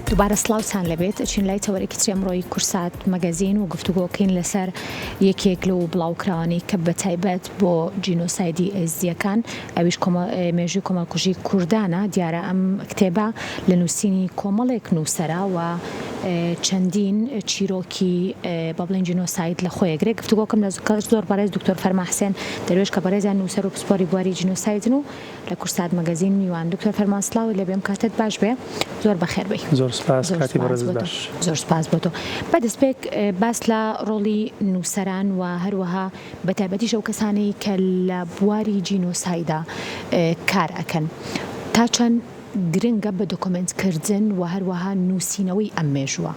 دووبارە سڵاوتان لێبێت ئەچین لای تەوەرێکی تری ئەمڕۆی کورسات مەگەزین و گفتوگۆکەین لەسەر یەکێک لەو بڵاوکراوانەی کە بەتایبەت بۆ جینۆسایدی ئێزدییەکان ئەویش مێژووی کۆمەڵکوژی کوردانە دیارە ئەم کتێبە لە نووسینی کۆمەڵێک نووسەرە و چەندین چیرۆکی بە بڵێن جینۆساید لە خۆی ئەگرێ گفتوگۆکەم لە زۆر بەڕێز دکتۆر فەرمان حسێن دەروێش کە بەڕێزیان نووسەر و پسپۆری بواری جینۆسایدن و لە کورسات مەگەزین میوان دکتۆر فەرمان سڵاوت لێبێ ئەم کاتەت باش بێ زۆر بەخێر بێی. زۆر سپاس کاتی بەڕێزت باش. زۆر سپاس بۆ تۆ. با دەستپێک باس لە ڕۆڵی نووسەران و هەروەها بە تایبەتیش ئەو کەسانەی کە لە بواری جینۆسایدا کار ئەکەن تا چەند گرنگە بە دۆکۆمێنت کردن و هەروەها نووسینەوەی ئەم مێژووە؟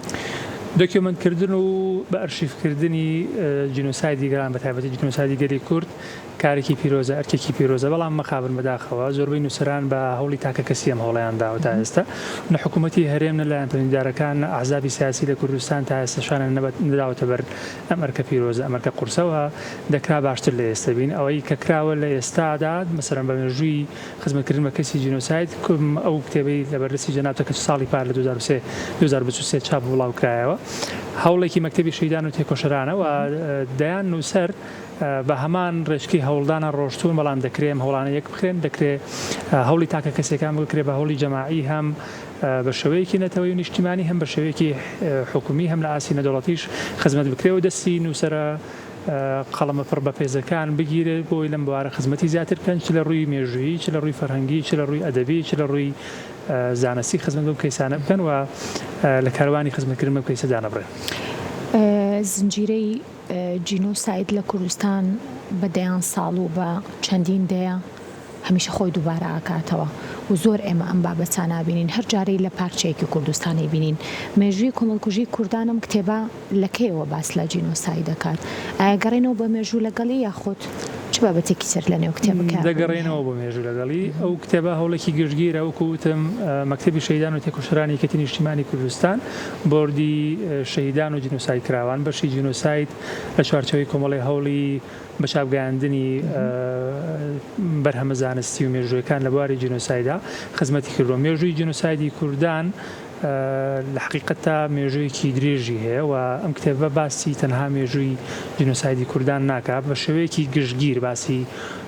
دۆکیۆمێنت کردن و بە ئەرشیف کردنی جینۆسایدی گەلان بە تایبەتی جینۆسایدی گەلی کورد کارێکی پیرۆزە، ئەرکێکی پیرۆزە، بەڵام مەخابن بەداخەوە زۆربەی نووسەران بە هەوڵی تاکەکەسی ئەم هەوڵەیان داوە تا ئێستا نە حکوومەتی هەرێم نە لایەن پەیوەندیدارەکان نە ئەحزابی سیاسی لە کوردستان تا ئێستا شانیان نەداوەتە بەر ئەم ئەرکە پیرۆزە ئەم ئەرکە قورسە و دەکرا باشتر لە ئێستا بین ئەوەی کە کراوە لە ئێستادا مەسەلەن بە مێژووی خزمەتکردن بە کەسی جینۆساید ئەو کتێبەی لە بەردەستی جەنابتە کە ساڵی پار لە 2003 2023 چاپ و بڵاو کرایەوە هەوڵێکی مەکتەبی شەهیدان و تێکۆشەرانە و دەیان نووسەر بە هەمان ڕێچکەی هەوڵدانە ڕۆشتوون، بەڵام دەکرێ ئەم هەوڵانە یەک بخرێن، دەکرێ هەوڵی تاکە کەسیەکان بکرێ بە هەوڵی جەماعی هەم بە شێوەیەکی نەتەوەیی و نیشتیمانی هەم بە شێوەیەکی حکومی هەم لە ئاستی نەدەوڵەتیش خزمەت بکرێ و دەستی نووسەرە قەڵەمە پڕ بەپێزەکان بگیرێت بۆی لەم بوارە خزمەتی زیاتر بکەن چ لە ڕووی مێژوویی چ لە ڕووی فەرهەنگی چ لە ڕووی ئەدەبی چ لە ڕووی زانستی خزمەت بەم کەیسانە بکەن و لە کاروانی خزمەتکردن بەم کەیسە دانەبڕێن. زنجیرەی جینۆساید لە کوردستان بە دەیان ساڵ و بە چەندین دەیە هەمیشە خۆی دووبارە ئەکاتەوە و زۆر ئێمە ئەم بابەتانە ئەبینین هەر جارەی لە پارچەیەکی کوردستان ئەیبینین. مێژووی کۆمەڵکوژی کوردان ئەم کتێبە لە کەیەوە باس لە جینۆساید ئەکات؟ ئایا گەڕێنەوە بۆ مێژوو لەگەڵی یاخود چ بابەتێکی تر لە نێو کتێبەکەیا بوونی هەیە؟ دەگەڕێینەوە بۆ مێژوو لەگەڵی. ئەو کتێبە هەوڵێکی گشتگیرە وەکو وتم مەکتەبی شەهیدان و تێکۆشەرانی یەکێتی نیشتیمانی کوردستان بۆردی شەهیدان و جینۆسایدکراوان، بەشی جینۆساید لە چوارچێوەی کۆمەڵەی هەوڵی بەچاپگەیاندنی بەرهەمە زانستی و مێژوویەکان لە بواری جینۆسایدا خزمەتی کردووە. مێژووی جینۆسایدی کوردان لە حەقیقەتدا مێژوویەکی درێژی هەیە و ئەم کتێبە باسی تەنها مێژووی جینۆسایدی کوردان ناکا، بە شێوەیەکی گشتگیر باسی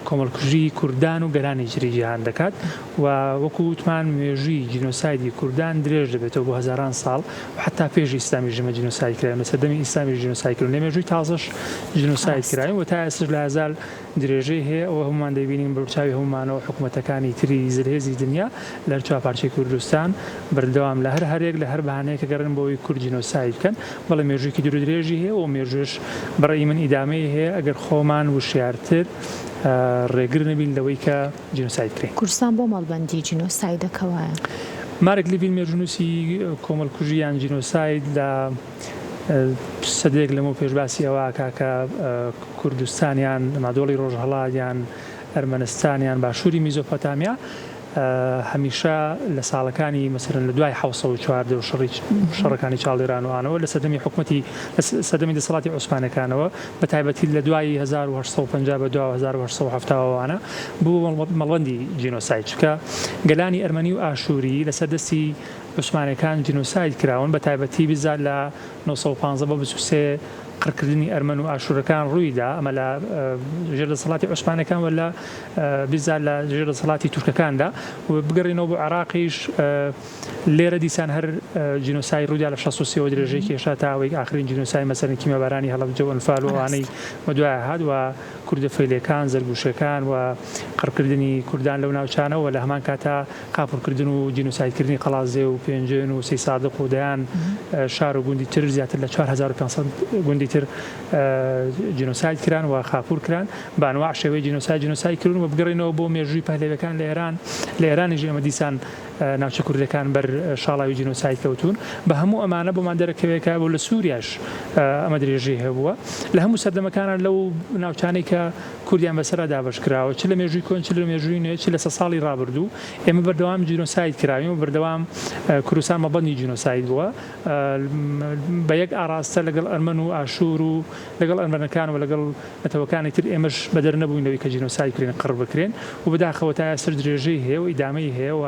کۆمەڵکوژیی کوردان و گەلانی تری جیهان دەکات. و وەکو وتمان مێژووی جینۆسایدی کوردان درێژ دەبێتەوە بۆ هەزاران ساڵ و حەتا پێش ئیسلامیش ئێمە جینۆساید کراوین لە سەردەمی ئیسلامیش جینۆساید کراوین لە مێژووی تازەش جینۆساید کراوین و تا ئێستاش لایەزال درێژەی هەیە ئەوە هەموومان دەیبینین بە چاوی هەموومانەوە حکومەتەکانی تری زلهێزی دنیا لە هەر چوار پارچەی کوردستان بەردەوام لە هەر هەرێک لە هەر بەهانەیەک ئەگەڕێن بۆ ئەوەی کورد جینۆساید بکەن بەڵێ مێژوویەکی دوور و درێژی هەیە و مێژووش بە ڕەئی من ئیدامەی هەیە ئەگەر خۆمان وشیارتر ڕێگر نەبین لەوەی کە جینۆساید کرێ. کوردستان بۆ مەڵبەندی جینۆسایدەکە وایە. مارک لیڤین مێژوونووسی کۆمەڵکوژی یان جینۆساید لە سەدەیەک لەمەو پێش باسی ئەوە ئەکا کە کوردستان یان ئەنادۆڵی ڕۆژهەڵات یان ئەرمەنستان یان باشووری میزۆپۆتامیا هەمیشە لە ساڵەکانی مەسەلەن لە دوای 714 و شەڕی شەڕەکانی چاڵدێران و ئانەوە لە سەردەمی حکومەتی لە سەردەمی دەسەڵاتی عوسمانەکانەوە بە تایبەتی لە دوای 1850 بە دواوە 1870 وانە بوو بە مەڵبەندی جینۆساید چونکە گەلانی ئەرمەنی و ئاشووری لەسەر دەستی عوسمانەکان جینۆساید کراون بە تایبەتی بزا لە 915 بۆ 23 قڕکردنی ئەرمەن و ئاشوورەکان ڕوویدا، ئەمە لە ژێر دەسەڵاتی عوسمانەکان و لە بیزا لە ژێر دەسەڵاتی تورکەکاندا و بگەڕێینەوە بۆ عێراقیش لێرە دیسان هەر جینۆساید ڕوویدا لە 63 ەوە درێژەی کێشا تا ئەوەی ئاخرین جینۆساید مەسەلەن کیمیابارانی هەڵەبجە و ئەنفال و ئەوانەی بەدوایە هات و کوردە فەیلیەکان، زەرگوشەکان و قڕکردنی کوردان لەو ناوچانە و لە هەمان کاتا خاپوورکردن و جینۆسایدکردنی قەڵادزێ و پێنجوێن و سەیسادق و دەیان شار و گوندی تر زیاتر لە 4500 گوندی تر جینۆساید کران و خاپوور کران بە ئەنواع شێوەی جینۆساید جینۆساید کرون و بگەڕێینەوە بۆ مێژووی پەهلەویەکان لە ئێران لە ئێرانیش ئێمە دیسان ناوچە کوردەکان بەر شاڵاوی جینۆساید کەوتوون بە هەموو ئەمانە بۆمان دەرەکەوێت کە بۆ لە سووریاش ئەمە درێژەی هەبووە لە هەموو سەردەمەکانە لەو ناوچانەی کە کوردیان بەسەرا دابەش کراوە چ لە مێژووی کۆن چ لە مێژووی نوێ چ لە سە ساڵی ڕابردوو ئێمە بەردەوام جینۆساید کراوین و بەردەوام کوردستان مەڵبەندی جینۆساید بووە بە یەک ئاڕاستە لەگەڵ ئەرمەن و ئاشوور و لەگەڵ ئەرمەنەکان و لەگەڵ نەتەوەکانی تر ئێمەش بەدەر نەبووین لەوەی کە جینۆساید بکرێن قڕ بکرێن و بەداخەوە تا ئێستاش درێژەی هەیە و ئیدامەی هەیە و.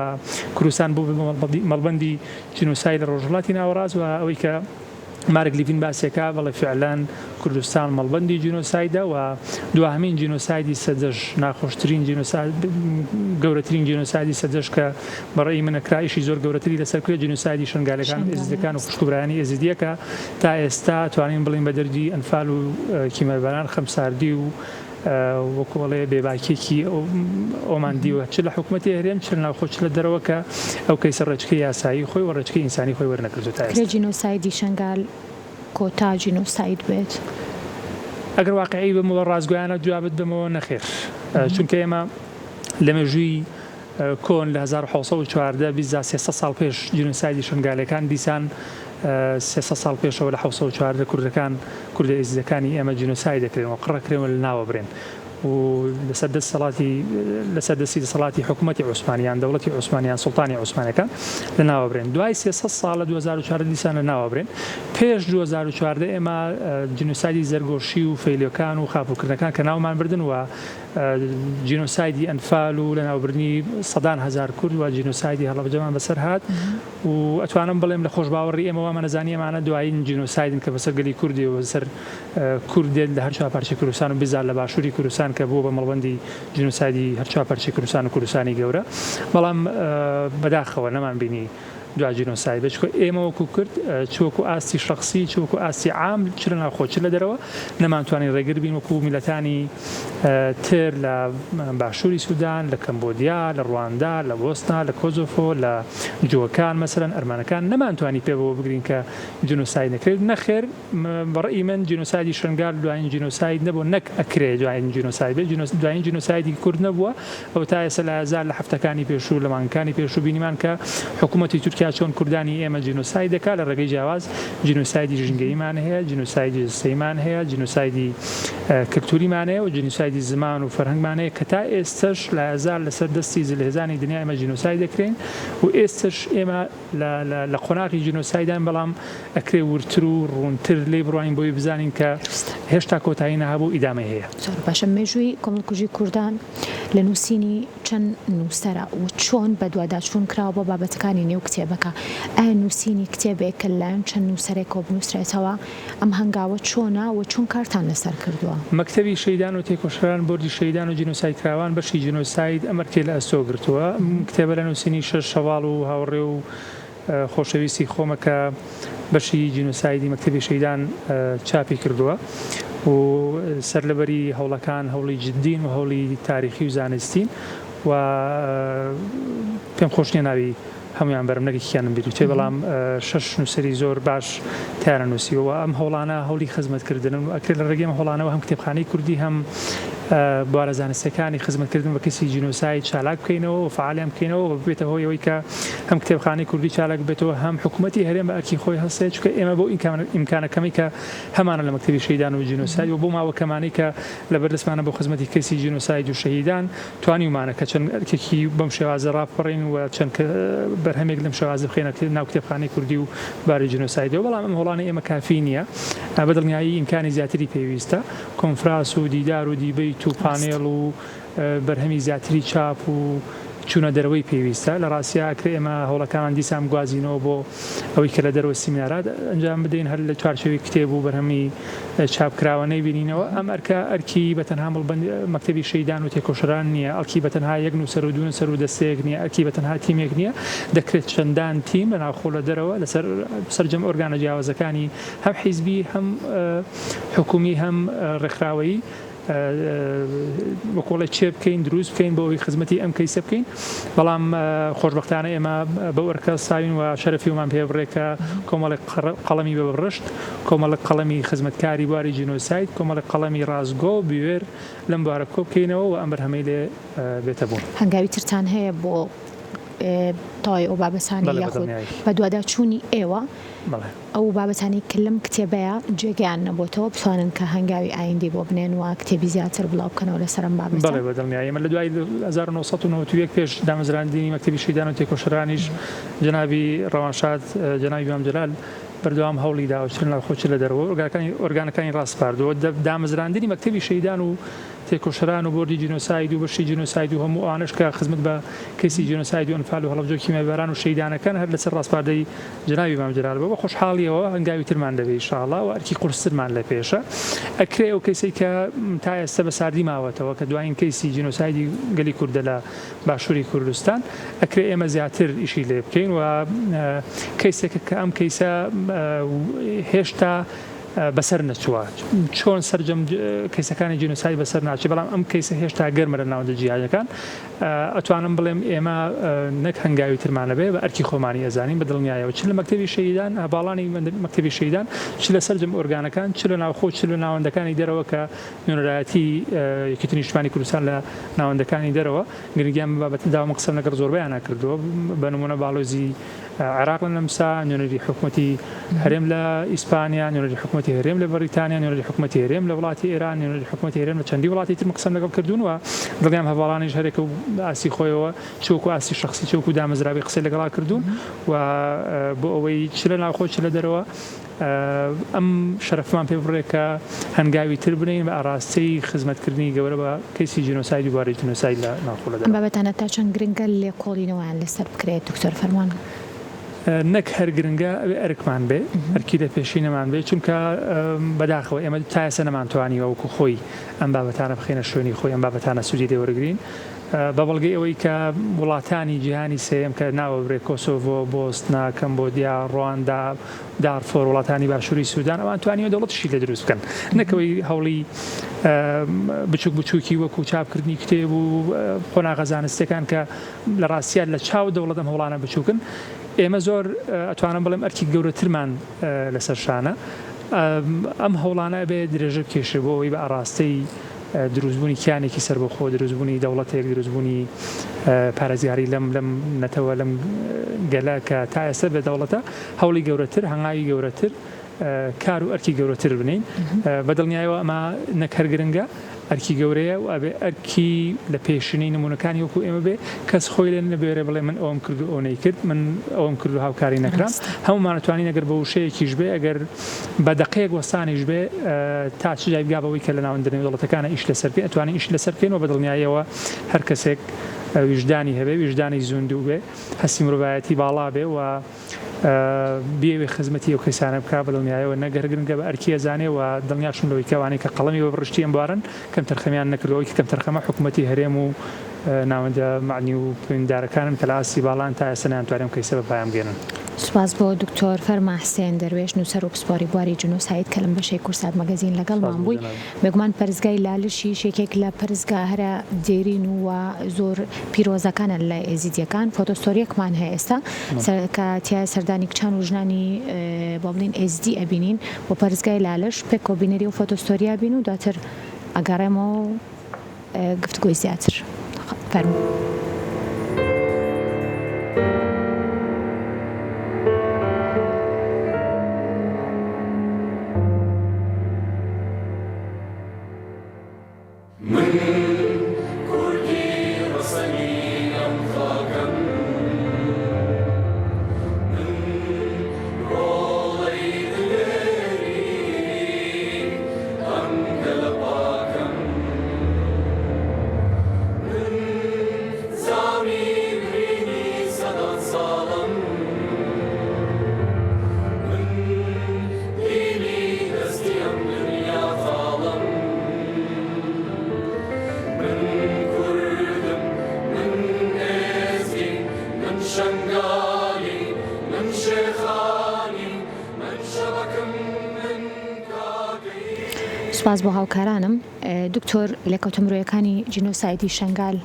کوردستان بوو بە مەڵبەندی جینۆساید لە ڕۆژهەڵاتی ناوەڕاست و ئەوەی کە مارک لیڤین باسی ئەکا بەڵێ فیعلەن کوردستان مەڵبەندی جینۆسایدە و دواهەمین جینۆسایدی سەدەش ناخۆشترین جینۆساید گەورەترین جینۆسایدی سەدەش کە بە ڕەئی من ئەکرا ئیشی زۆر گەورەتری لەسەر بکرێت جینۆسایدی شەنگالەکان و ئێزیدیەکان و خوشک و برایانی ئێزیدیە کە تا ئێستا توانین بڵێین بە دەردی ئەنفال و کیمیاباران خەمساردی و وەکو ئەڵێ بێباکیەکی ئەومان دیوە چ لە حکومەتی هەرێم چ لە ناوخۆ چ لە دەرەوە کە ئەو کەیسە ڕێچکەی یاسایی خۆی و ڕێچکەی ئینسانی خۆی وەرنەگرتووە تا ئێستا. کرێ جینۆسایدی شەنگال کۆتا جینۆساید بێت؟ ئەگەر واقیعی بم و ڕاستگۆیانە جوابت بەمەوە نەخێر چونکە ئێمە لە مێژووی کۆن لە 1714 بیست 300 ساڵ پێش جینۆسایدی شنگالەکان دیسان 300 ساڵ پێشەوە لە 714 کوردەکان کوردە ئێزیدەکانی ئێمە جینۆساید دەکرێن و قڕەکرێن و لەناوە برێن و لەسەر دەسەڵاتی لەسەر دەستی دەسەڵاتی حکوومەتی عوسمانیان دەوڵەتی عوسمانیان سوڵتانی عوسمانەکان لەناوە برێن دوای 300 ساڵ لە 2014 دیسان لەناوە برێن پێش 2014 ئێمە جینۆسایدی زەرگۆشی و فەیلەکان و خاپوورکردنەکان کە ناومان بردن و جینۆسایدی ئەنفال و لەناوبردنی سەدان هەزار کورد و جینۆسایدی هەڵەبجەمان بەسەر هات و ئەتوانم بڵێم لە خۆشباوەڕی ئێمە وامانەزانی ئەمانە دوایین جینۆسایدن کە بەسەر گەلی کوردی و بەسەر کورد دێت لە هەر چوار پارچەی کوردستان و بزار لە باشووری کوردستان کە بووە بە مەڵبەندی جینۆسایدی هەر چوار پارچەی کوردستان و کوردستانی گەورە بەڵام بەداخەوە نەمانبینی دوا جینۆساید بێت چونکە ئێمە وەکو کورد چ وەکو ئاستی شەخسی چ وەکو ئاستی عام چ لە ناوخۆ چ لە دەرەوە نەمانتوانی ڕێگر بین وەکو میلەتانی تر لە باشووری سودان لە کەمبۆدیا لە ڕواندا لە بۆسنا لە کۆزۆفۆ لە جووەکان مەسەلەن ئەرمەنەکان نەمانتوانی پێ بەوە بگرین کە جینۆساید نەکرێت نەخێر بە ڕەئی من جینۆسایدی شنگال دوایین جینۆساید نەبووە نەک ئەکرێ دوایین جینۆساید بێت دوایین جینۆسایدی کورد نەبووە ئەو تا ئێستا لایەزال لە هەفتەکانی پێشوو لە مانگەکانی پێشوو بینیمان کە حکوومەتی تورکیا چۆن کوردانی ئێمە جینۆساید دەکات لە ڕێگەی جیاواز جینۆسایدی ژینگەییمان هەیە جینۆسایدی جەستەییمان هەیە جینۆسایدی کلتوریمان هەیە و جینۆسایدی زمان و فەرهەنگمان هەیە کە تا ئێستەش لایەزال لەسەر دەستی زلهێزانی دنیا ئێمە جینۆساید دەکرێین و ئێستەش ئێمە لە قۆناغی جینۆسایداین بەڵام ئەکرێ وردتر و ڕوونتر لێی بڕوانین بۆی بزانین کە هێشتا کۆتایی نەهابوو و ئیدامەی هەیە. زۆر باشە مێژووی کۆمەڵکوژی کوردان لە نووسینی چەند نووسەرە و چۆن بەدواداچوون کراوە بۆ بابەتەکانی نێو کتێبەکە؟ ئایا نووسینی کتێبێک کە لەلایەن چەند نووسەرێکەوە بنووسرێتەوە ئەم هەنگاوە چۆنە و چۆن کارتان لەسەر کردووە؟ مەکتەبی شەهیدان و تێکۆشەران، بۆردی شەهیدان و جینۆسایدکراوان، بەشی جینۆساید ئەم ئەرکەی لە ئەستۆ گرتووە. ئەم کتێبە لە نووسینی شەش هەڤاڵ و هاوڕێ و خۆشەویستی خۆمە کە بەشی جینۆسایدی مەکتەبی شەهیدان چاپی کردووە و سەرلەبەری هەوڵەکان هەوڵی جددین و هەوڵی تاریخی و زانستین و پێم خۆش نییە ناوی هەموویان بەرم نەک یەکیانم بیر بچێ بەڵام شەش نووسەری زۆر باش تیانە نووسیوە و ئەم هەوڵانە هەوڵی خزمەتکردنن و ئەکرێت لە ڕێگەی ئەم هەوڵانەوە هەم کتێبخانەی کوردی هەم بوارە زانستیەکانی خزمەتکردن بە کەسی جینۆساید چالاک بکەینەوە و فەعالیان بکەینەوە و ببێتە هۆی ئەوەی کە هەم کتێبخانەی کوردی چالاک ببێتەوە هەم حکوومەتی هەرێم بە ئەرکی خۆی هەستێت چونکە ئێمە بەو ئیمکانە کەمەی کە هەمانە لە مەکتەبی شەهیدان و جینۆساید و بۆ ماوە کەمانەی کە لەبەردەستمانە بۆ خزمەتی کەسی جینۆساید و شەهیدان توانیومانە کە چەند ئەرکێکی بەم شێوازە ڕابپەڕین و چەند بەرهەمێک لەم شێوازە بخەینە ناو کتێبخانەی کوردی و باری جینۆسایدەوە، بەڵام ئەم هەوڵانەی ئێمە کافی نییە، بە دڵنیایی ئیمکانی زیاتری پێویستە، کۆنفراس و دیدار و دیبەیت و پانێڵ و بەرهەمی زیاتری چاپ و چوونە دەرەوەی پێویستە، لە ڕاستیا ئەکرێ ئێمە هەوڵەکانمان دیسان بگوازینەوە بۆ ئەوەی کە لە دەرەوە سیمینارات ئەنجام بدەین هەر لە چوارچێوەی کتێب و بەرهەمی چاپکراوە نەیبینینەوە، ئەم ئەرکە ئەرکی بە تەنها مەکتەبی شەهیدان و تێکۆشەران نییە، ئەرکی بە تەنها یەک نووسەر و دوو نووسەر و دەستەیەک نییە، ئەرکی بە تەنها تیمێک نییە، دەکرێت چەندان تیم لە ناوخۆ لە دەرەوە لەسەر سەرجەم ئۆرگانە جیاوازەکانی هەم حیزبی هەم حکوومی هەم ڕێکخراوەیی وەکۆڵێ چێ بکەین دروست بکەین بۆ ئەوەی خزمەتی ئەم کەیسە بکەین بەڵام خۆشبەختانە ئێمە بەو ئەرکە ساوین و شەرەفیمان پێ بڕێ کە کۆمەڵێک قەڵەمی بە بڕشت کۆمەڵێک قەڵەمی خزمەتکاری بواری جینۆساید کۆمەڵێک قەڵەمی ڕاستگۆ بوێر لەم بوارە کۆ بکەینەوە و ئەم بەرهەمەی لێ بێتە بوون. هەنگاوی ترتان هەیە بۆ تەواوی ئەو بابەتانەی بەڵێ یاخود بەدڵنیایی. بەدواداچوونی ئێوە بەڵێ. ئەو بابەتانەی کە لەم کتێبەیا جێگەیان نەبۆتەوە بتوانن کە هەنگاوی ئایندەی بۆ بنێن و کتێبی زیاتر بڵاو بکەنەوە لەسەر ئەم بابەتە؟ بەڵێ بەدڵنیایی ئێمە لە دوای 1991 پێش دامەزراندنی مەکتەبی شەهیدان و تێکۆشەرانیش جەنابی ڕەوانشاد جەنابی مام جەلال بەردەوام هەوڵی داوە چ لە ناوخۆ چ لە دەرەوە ئۆرگانەکانی ئۆرگانەکانی ڕاسپاردووە دامەزراندنی مەکتەبی شەهیدان و. تێکۆشەران و بۆردی جینۆساید و بەشی جینۆساید و هەموو ئەوانەش کە خزمەت بە کەیسی جینۆساید و ئەنفال و هەڵەبجە و کیمیاباران و شەهیدانەکەن هەر لەسەر ڕاسپاردەی جەنابی مام جەلال بووە. بە خۆشحاڵیەوە هەنگاوی ترمان دەبێ ئیشاڵا و ئەرکی قورسترمان لە پێشە. ئەکرێ ئەو کەیسەی کە تا ئێستە بە ساردی ماوەتەوە کە دوایین کەیسی جینۆسایدی گەلی کوردە لە باشووری کوردستان ئەکرێ ئێمە زیاتر ئیشی لێ بکەین و کەیسێکە کە ئەم کەیسە هێشتا بەسەر نەچووە چۆن سەرجەم کەیسەکانی جینۆساید بەسەر ناچێت بەڵام ئەم کەیسە هێشتا گەرمە لە ناوەندە جیهانیەکان ئەتوانم بڵێم ئێمە نەک هەنگاوی ترمان نەبێ بە ئەرکی خۆمانی ئەزانین بە دڵنیایەوە چ لە مەکتەبی شەهیدان هەڤاڵانی مەکتەبی شەهیدان چ لە سەرجەم ئۆرگانەکان چ لە ناوخۆ چ لە ناوەندەکانی دەرەوە کە نوێنەرایەتی یەکێتی نیشتمانی کوردستان لە ناوەندەکانی دەرەوە گرنگیان بە بابەتە داوە من قسەم لەگەڵ زۆربەیانا کردووە بە نمونە باڵۆزی عێراق لە نەمسا، نوێنەری حکومەتی هەرێم لە ئیسپانیا، نوێنەری حکومەتی هەرێم لە بەریتانیا، نوێنەری حکومەتی هەرێم لە وڵاتی ئێران، نوێنەری حکومەتی هەرێم لە چەندین وڵاتی تر من قسەم لەگەڵ کردوون و دڵنیام هەڤاڵانیش هەرێکە و بە ئاستی خۆیەوە چ وەکو ئاستی شەخسی چ وەکو دامەزراوەی قسەی لەگەڵا کردوون و بۆ ئەوەی چ لە ناوخۆ چ لە دەرەوە ئەم شەرەفمان پێ بڕێ کە هەنگاوی تر بنێین بە ئاراستەی خزمەتکردنی گەورە بە کەیسی جینۆساید و بواری جینۆساید لە ناوخۆ لە ئەم دەرەوە. بابەتانە تا چەند گرنگە لێکۆڵینەوەیان لەسەر بکرێت دکتۆر فەرمان؟ نەک هەر گرنگە ئەبێ ئەرکمان بێ، ئەرکی لە پێشینەمان بێ، چونکە بەداخەوە ئێمە تا ئێستا نەمانتوانیوە وەکو خۆی ئەم بابەتانە بخەینە شوێنی خۆی، ئەم بابەتانە سوودی لێ وەرگرین. بە بەڵگەی ئەوەی کە وڵاتانی جیهانی سێیەم کە ناوەبرێ کۆسۆڤۆ، بۆسنە، کەمبۆدیا، ڕواندا، دارفۆر، وڵاتانی باشووری سودان ئەوان توانیوە دەوڵەتیشی لێ دروست بکەن نەک ئەوەی هەوڵی بچوک بچوکی وەکو چاپکردنی کتێب و قۆناغە زانستیەکان کە لە ڕاستیا لە چاو دەوڵەت ئەم هەوڵانە بچوکن ئێمە زۆر ئەتوانم بڵێم ئەرکی گەورەترمان لەسەر شانە ئەم هەوڵانە ئەبێ درێژە بکێشێ بۆ ئەوەی بە ئاڕاستەی دروستبوونی کیانێکی سەربەخۆ، دروستبوونی دەوڵەتێک، دروستبوونی پارێزگاری لەم لەم نەتەوە، لەم گەلە کە تا ئێستا بێ دەوڵەتە، هەوڵی گەورەتر، هەنگاوی گەورەتر، کار و ئەرکی گەورەتر بنێین. بە دڵنیایەوە ئەمە نەک هەر گرنگە، ئەرکی گەورەیە و ئەبێ ئەرکی لە پێشینەی نموونەکانی وەکوو ئێمە بێ، کەس خۆی لێ نەبوێرێ بڵێ من ئەوەم کرد و ئەو نەیکرد، من ئەوەم کرد و هاوکاری نەکرام. هەموومان ئەتوانین ئەگەر بە وشەیەکیش بێ، ئەگەر بە دەقەیەک وەستانیش بێ تا چ جای بگا بەوەی کە لە ناوەندە نێودەوڵەتەکانە ئیش لەسەر بکەین ئەتوانین ئیش لەسەر بکەین و بە دڵنیاییەوە هەر کەسێک ویژدانی هەبێ ویژدانی زیندوو بێ هەستی مرۆڤایەتی باڵا بێ و بیەوێ خزمەتی ئەو کەسانە بکا بە دڵنیایەوە نەک هەر گرنگە بە ئەرکی ئەزانێ و دڵنیاشم لەوەی کە ئەوانەی کە قەڵەمی بە بڕشتی ئەم بوارەن کەمتەرخەمیان نەکردووە ئەوەی کە کەمتەرخەمە حکوومەتی هەرێم و ناوەندە مەعنی و پەیوەندیدارەکانن کە لە ئاستی باڵان تا ئێستا نەیانتوانی ئەم کەیسە بە پایان بگەیەنن. سوپاس بۆ دکتۆر فەرمان حسێن دەروێش نووسەر و پسپۆری بواری جینۆساید کە لەم بەشەی کوردسات مەگەزین لەگەڵمان بووی. بێگومان پەرستگای لالشیش یەکێک لە پەرستگا هەرە دێرین و زۆر پیرۆزەکانە لەلای ئێزیدیەکان. فۆتۆستۆریەکمان هەیە ئێستا کە تیایا سەردانی کچان و ژنانی با بڵێین ئێزدی ئەبینین بۆ پەرستگای لالش. پێکەوە بینەری ئەو فۆتۆستۆریە بین و دواتر ئەگەڕێمەوە و گفتوگۆی زیاتر فەرموو. سوپاس بۆ هاوکارانم. دکتۆر لێکەوتە مرۆیەکانی جینۆسایدی شەنگال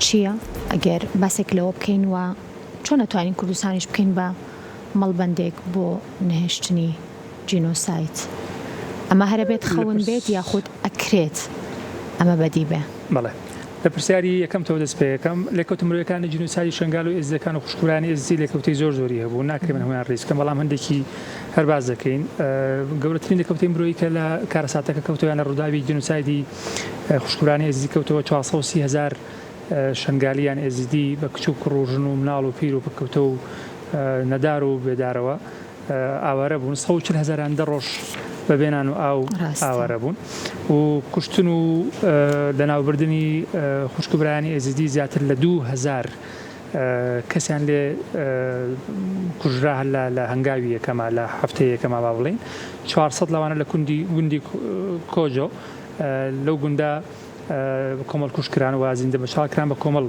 چییە؟ ئەگەر باسێک لەوە بکەین و چۆن ئەتوانین کوردستانیش بکەین بە مەڵبەندێک بۆ نەهێشتنی جینۆساید؟ ئەمە هەر ئەبێت خەون بێت یاخود ئەکرێت ئەمە بەدی بێ؟ بەڵێ. لە پرسیاری یەکەمتەوە دەست پێ ئەکەم. لێکەوتە مرۆیەکانی جینۆسایدی شەنگال و ئێزدییەکان و خوشک و برایانی ئێزدی لێکەوتەی زۆر زۆری هەبوو. ناکرێ من هەموویان ڕیز بکەم، بەڵام هەندێکی هەر باس دەکەین. گەورەترین لێکەوتەی مرۆیی کە لە کارەساتەکە کەوتەوە یان لە ڕووداوی جینۆسایدی خوشک و برایانی ئێزدی کەوتەوە 430 هەزار شەنگالی یان ئێزیدی بە کچ و کوڕ و ژن و مناڵ و پیر و پەککەوتە و نەدار و بێدارەوە ئاوارە بوون. 140 هەزاریان دە ڕۆژ بە بێ نان و ئاو ڕاستە. ئاوارە بوون و کوشتن و لەناوبردنی خوشک و برایانی ئێزیدی زیاتر لە 2000 کەسیان لێ کوژرا هەر لە هەنگاوی یەکەما لە هەفتەی یەکەما با بڵێین 400 لەوانە لە کوندی گوندی کۆجۆ لەو گوندە کۆمەڵکوژ کران و زیندە بەچاڵ کران بە کۆمەڵ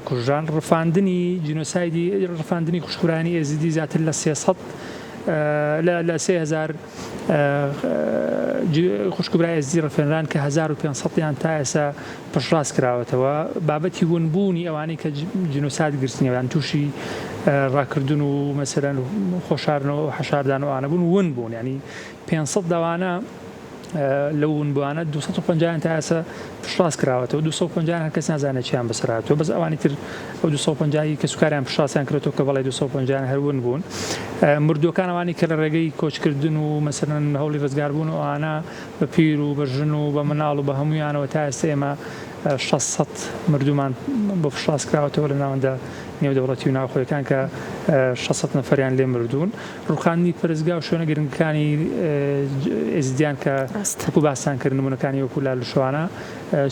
کوژران. ڕفاندنی جینۆسایدی ڕفاندنی خوشکورانی ئێزیدی زیاتر لە 300 لە 3000 خوشک و برای ئێزدی ڕفێنران کە 1500 یان تا ئێستا پشتڕاست کراوەتەوە. بابەتی ونبوونی ئەوانەی کە جینۆساید گرتنیەوە یان تووشی ڕاکردن و مەسەلەن خۆشارنەوە و حەشاردان و ئەوانە بوون ون بوون یانی 500 لەوانە لەو ونبووانە 250 یان تا ئێستا پشتڕاست کراوەتەوە، 250 یان هەر کەس نازانێت چیان بەسەر هاتووە، بەس ئەوانی تر ئەو 250 ی کەسوکاریان پشتڕاستیان کردووەتەوە کە بەڵێ 250 یان هەر ون بوون. مردووەکان ئەوانەی کە لە ڕێگەی کۆچکردن و مەسەلەن هەوڵی ڕزگاربوون و ئەوانە بە پیر و بە ژن و بە مناڵ و بە هەموویانەوە تا ئێستا ئێمە 600 مردوومان بۆ پشتڕاست کراوەتەوە لە ناوەندە نێودەوڵەتی و ناوخۆیەکان کە 600 نەفەریان لێ مردوون. ڕووخاندنی پەرستگا و شوێنە گرنگەکانی ئێزیدیان کە وەکو باستان کرد نموونەکانی وەکو لالوشوانە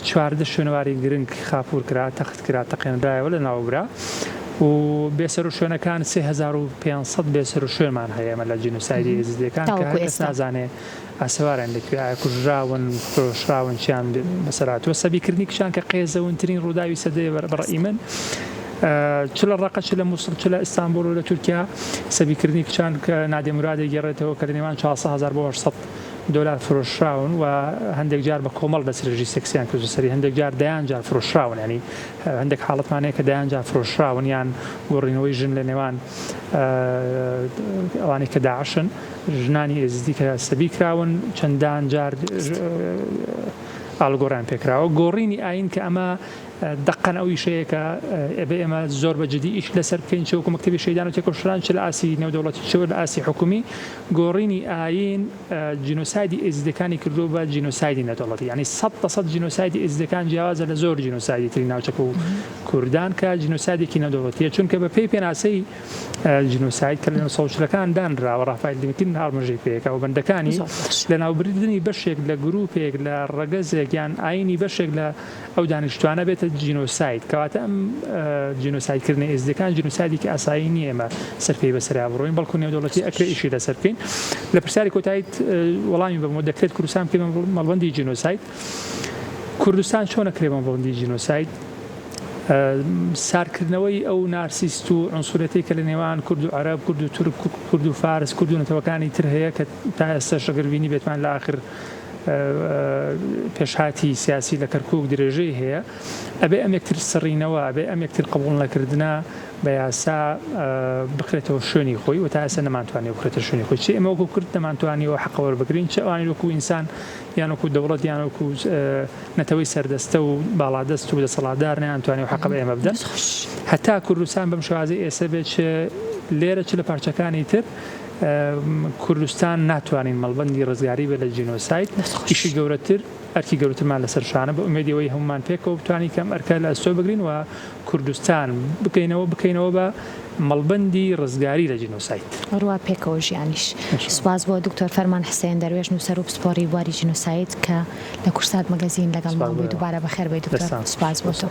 14 شوێنەواری گرنگ خاپوور کرا، تەخت کرا، تەقێنرایەوە، لەناوبرا و بێسەروشوێنەکان 3500 بێسەروشوێنمان هەیە ئێمە لە جینۆسایدی ئێزیدیەکان کە تاوەکو هەر کەس ئێستا. نازانێ ئاسەواریان لە کوێ ئایا کوژراون، فرۆشراون، چیان بەسەر هاتووە. سەبیکردنی کچان کە قێزەونترین ڕووداوی سەدەیە بە ڕەئی من چ لە ڕەقە چ لە موسڵ چ لە ئیستانبوڵ و لە تورکیا سەبیکردنی کچان کە نادیە موراد دەیگێڕێتەوە کە لە نێوان 400 هەزار بۆ 800 دۆلار فرۆشراون و هەندێک جار بە کۆمەڵ دەستدرێژی سێکسیان کردووە سەری هەندێک جار دەیان جار فرۆشراون یانی هەندێک حاڵەتمان هەیە کە دەیان جار فرۆشراون یان گۆڕینەوەی ژن لە نێوان ئەوانەی کە داعشن ژنانی ئێزیدی کە سەبی کراون چەندان جار ئاڵوگۆڕیان پێکراوە. گۆڕینی ئایین کە ئەمە دەقەن ئەو ئیشەیە کە ئەبێ ئێمە زۆر بە جدی ئیش لەسەر بکەین چ وەکو مەکتەبی شەهیدان و تێکۆشەران چ لە ئاستی نێودەوڵەتی چ لە ئاستی حکومی گۆڕینی ئایین جینۆسایدی ئێزیدەکانی کردووە بە جینۆسایدی نێودەوڵەتی یانی 100% جینۆسایدی ئێزیدەکان جیاوازە لە زۆر جینۆسایدی تری ناوچەکە و کوردان کە جینۆسایدێکی نێودەوڵەتیە چونکە بە پێی پێناسەی جینۆساید کە لە 1940ەکان دانراوە ڕافایل دیمکین ئاماژەی پێکا و بەندەکانی لەناوبردنی بەشێک لە گروپێک لە ڕەگەزێک یان ئاینی بەشێک لە ئەو دانیشتوانە بێتە جینۆساید کەواتە ئەم جینۆسایدکردنی ئێزدیەکان جینۆسایدێکی ئاسایی نییە ئێمە سەرپێی بەسەریا بڕۆین بەڵکو نێودەوڵەتی ئەکرێ ئیشی لەسەر بکەین لە پرسیاری کۆتاییت وەڵامی بەمەوە دەکرێت کوردستان بکەین مەڵبەندی جینۆساید کوردستان چۆن ئەکرێ مەڵبەندی جینۆساید سارکردنەوەی ئەو نارسیست و عنسوریەتەی کە لە نێوان کورد و عەرەب، کورد و تورک، کورد و فارس، کورد و نەتەوەکانی تر هەیە کە تا ئێستاش ئەگەر بینی بێتمان لە ئاخر پێشهاتی سیاسی لە کەرکوک درێژەی هەیە ئەبێ ئەم یەکتر سڕینەوە ئەبێ ئەم یەکتر قبوڵ نەکردنە بە یاسا بخرێتەوە شوێنی خۆی و تا ئێستا نەمانتوانیوە بخرێتە شوێنی خۆی چ ئێمە وەکو کورد نەمانتوانیوە حەقە وەربگرین چ ئەوانی وەکو ئینسان یان وەکو دەوڵەت یان وەکو نەتەوەی سەردەستە و باڵادەست و دەسەڵاتدار نەیانتوانیوە حەقە بە ئێمە بدەن. هەتا کوردستان بەم شێوازەی ئێسە بێت چ لێرە چ لە پارچەکانی تر کوردستان ناتوانین مەڵبەندی ڕزگاری بێت لە جینۆساید. ئیشی گەورەتر، ئەرکی گەورەترمان لەسەر شانە بە ئومێدی ئەوەی هەموومان پێکەوە بتوانین کە ئەم ئەرکە لە ئەستۆ بگرین و کوردستان بکەینەوە بکەینەوە بە مەڵبەندی ڕزگاری لە جینۆساید. هەروا پێکەوە ژیانیش. سوپاس بۆ دکتۆر فەرمان حسێن دەروێش نووسەر و پسپۆڕی بواری جینۆساید کە لە کوردسات مەگەزین لەگەڵمان بووی دووبارە بەخێر بێی دکتۆر سوپاس بۆ تۆ.